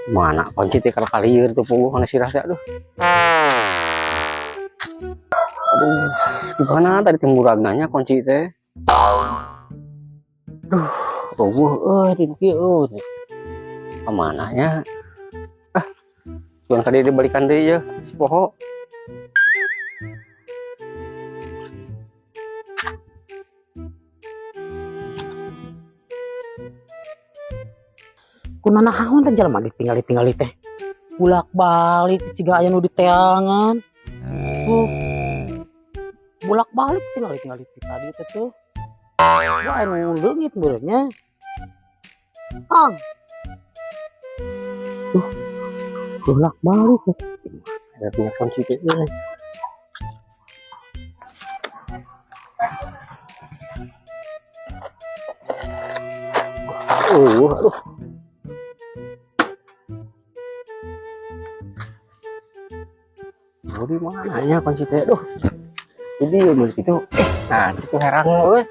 Mana kunci teh kalau kalieur tuh puguh kana sirah teh aduh. Aduh, di mana tadi temuragna kunci teh? Aduh, eueuh euy di kieu eueuh. Ka mana nya? Ah, cuman kali dibalikan deui yeuh si poho. Kunaon naon teh jelema ditinggali-tingali teh. Bolak-balik ciga aya nu diteangan. Tuh. Bolak-balik tinggali-tingali tadi teh tuh. Wah, anu leungit beureuh. Ang. Tuh. Bolak-balik. Ada punya kunci teh. Aduh. Di mana nya kunci teh aduh. Jadi ya bener gitu. Nah, itu herang euy.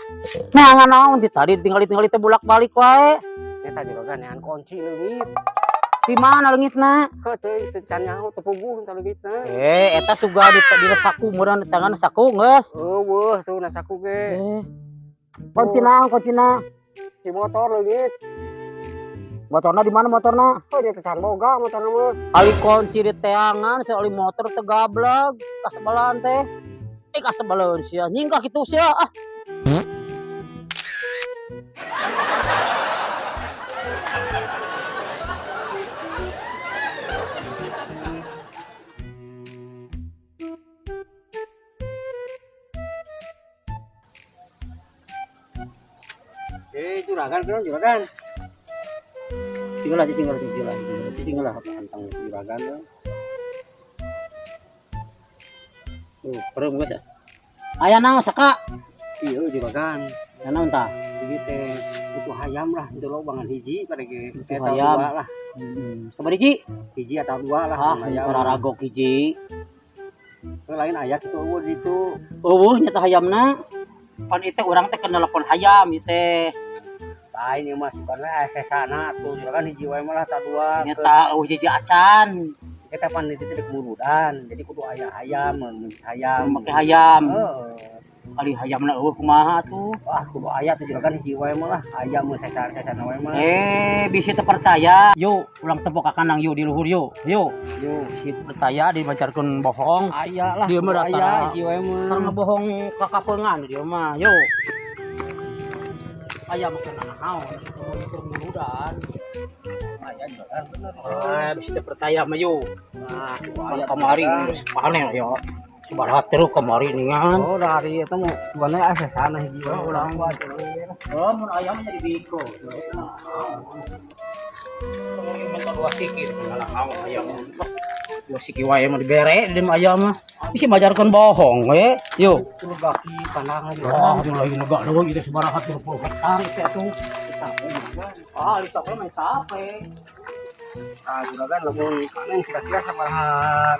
Nah, naon ti tadi ditinggali-tinggali teh bolak-balik wae. Eta juragan neangan kunci leungit. Di mana leungitna? Heuh teu teu can nyaho teu puguh teh leungitna. Eta suga di saku meureun di tangan saku geus. Eueuh tuh na saku ge. Kunci naon kuncina? Di motor leungit. Motorna di mana motorna? Oh, dia teh can boga motorna mah. Ali kunci di teangan, si motor teh gablek kasebelan teh. Kasebelan sia, nyingkah kitu sia ah. Juragan, kenapa juragan? Cinglah, cinglah, cinglah, cinglah, cinglah, pantang juragan tuh. Tuh, perem guys ya. Aya naon saka? Iya juragan. Aya naon tah? Ieu teh butuh hayam lah, itu lobangan hiji pada ge. Butuh Atau hayam. dua lah. Sabaraha hiji? Hiji atau dua lah, Ah, hayam. raragok hiji. Ke lain aya kitu eueuh di ditu. Eueuh nya tah hayamna. Pan ieu teh urang teh keur nelpon hayam ieu teh. Lain ieu mah sukana sesana atuh juragan hiji wae mah lah tak dua. Nya tah eueuh hiji acan. Kita pan itu tidak murudan, jadi kudu aya hayam, mun hayam. Make hayam. Heeh. Kali hayamna eueuh kumaha atuh? Wah, kudu aya tuh juragan hiji wae mah lah, hayam mun sesana-sesana wae mah. Bisi teu percaya. Yuk, ulang tepok ka kandang yuk di luhur yuk. Yuk. Yuk, bisi teu percaya dimacarkeun bohong. Aya lah, Dia mah kudu aya rata-rata. hiji wae mah. Karena bohong ka kapeungan dia mah. Yuk. Aya mah kana naon, itu murudan. Aya juragan bener. Ah, bisi teu percaya mah yuk. Nah, kudu aya Kamari juragan. geus panen ya. Sabaraha terus kamari ningan. Oh, dari itu mau bukannya asa sana hiji wae. Oh, ulang. Oh, mun ayam mah jadi biko. Semua minta dua siki, malah mau ayam. Dua siki wae mah dibere di ayam mah. Bisa majarkeun bohong we. Yuk. Kudu baki panang aja. Wah, itu lagi negak leuwih itu sabaraha 30 hektar itu atuh. Ah, capek mah capek. Ah, juragan lamun panen kira-kira sabaraha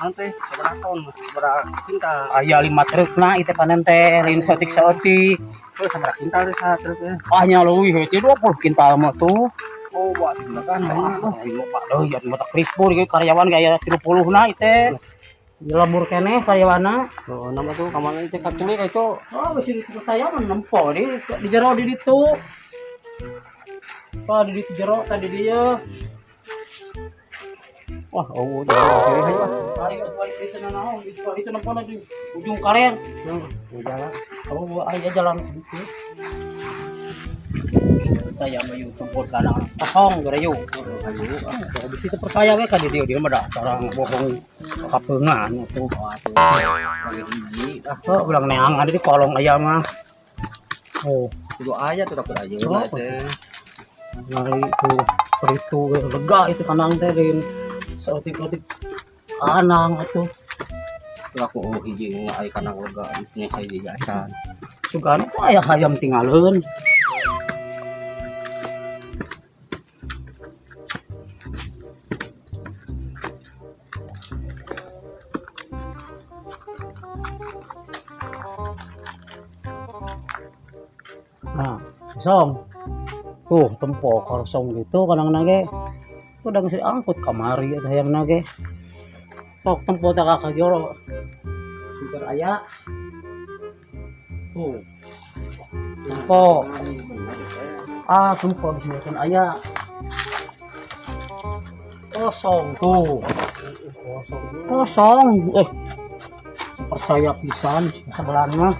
naon teh? Sabaraha ton, sabaraha kintal? Aya 5 truk na ieu teh panen teh, lain saeutik-saeutik. Oh, sabaraha kintal teh sa truk teh? Ah, nya leuwih we teh 20 kintal mah tuh. Oh, buat juragan Ah, leuwih loba deui atuh mah krispur ge karyawan ge aya 30 na ieu teh. Di lembur keneh karyawanna. Oh, nama tuh kamana ieu teh katulik itu. Oh, bisi dipercaya mah nempo di jero di ditu. Tah di ditu jero tadi dieu. Wah, oh, jalan kiri aja lah. Ayo balik itu naon, itu nempo di ujung kalen. Oh, jalan. Oh, ayo jalan gitu. Percaya mah yuk tempat kandang kosong gara yuk. Oh, bisi percaya we ka di dieu dia mah da orang bohong kapeungan atuh. Hiji lah. Oh, ulang neangan di kolong aya mah. Oh, Kudu aya tuh kudu aya Oh. teh. Ngari itu itu lega itu kandang teh lain saeutik-eutik kandang atuh. Tuh aku oh, hiji aya kandang lega nya saya hiji acan. Sugana tuh aya hayam tinggalin. Nah, kosong. Tuh, tempo kosong gitu kadang-kadang ge. Udah geus diangkut kamari atuh hayangna ge. Sok tempo ta ka joro. Bentar aya. Tuh. Tempo. Ah, tempo bisa aya. Kosong tuh. Kosong. Eh. Percaya pisan sebelah mah.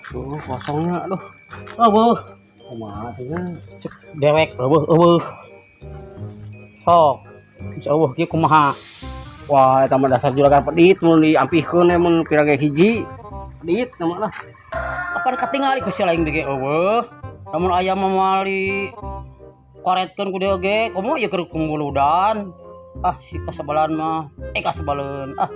Tuh, kosongnya aduh. Eueuh, Kumaha teh nya? Cek dewek eueuh eueuh. Sok. Geus eueuh kieu kumaha? Wah, eta mah dasar juragan pedit mun diampihkeun mun pira ge hiji. Pedit nama lah. Kapan katingali ku si lain ge eueuh. Lamun aya mah moal di koretkeun ku dieu ge, komo ieu keur kumbuludan. Ah, si kasebalan mah, eh kasebaleun. Ah.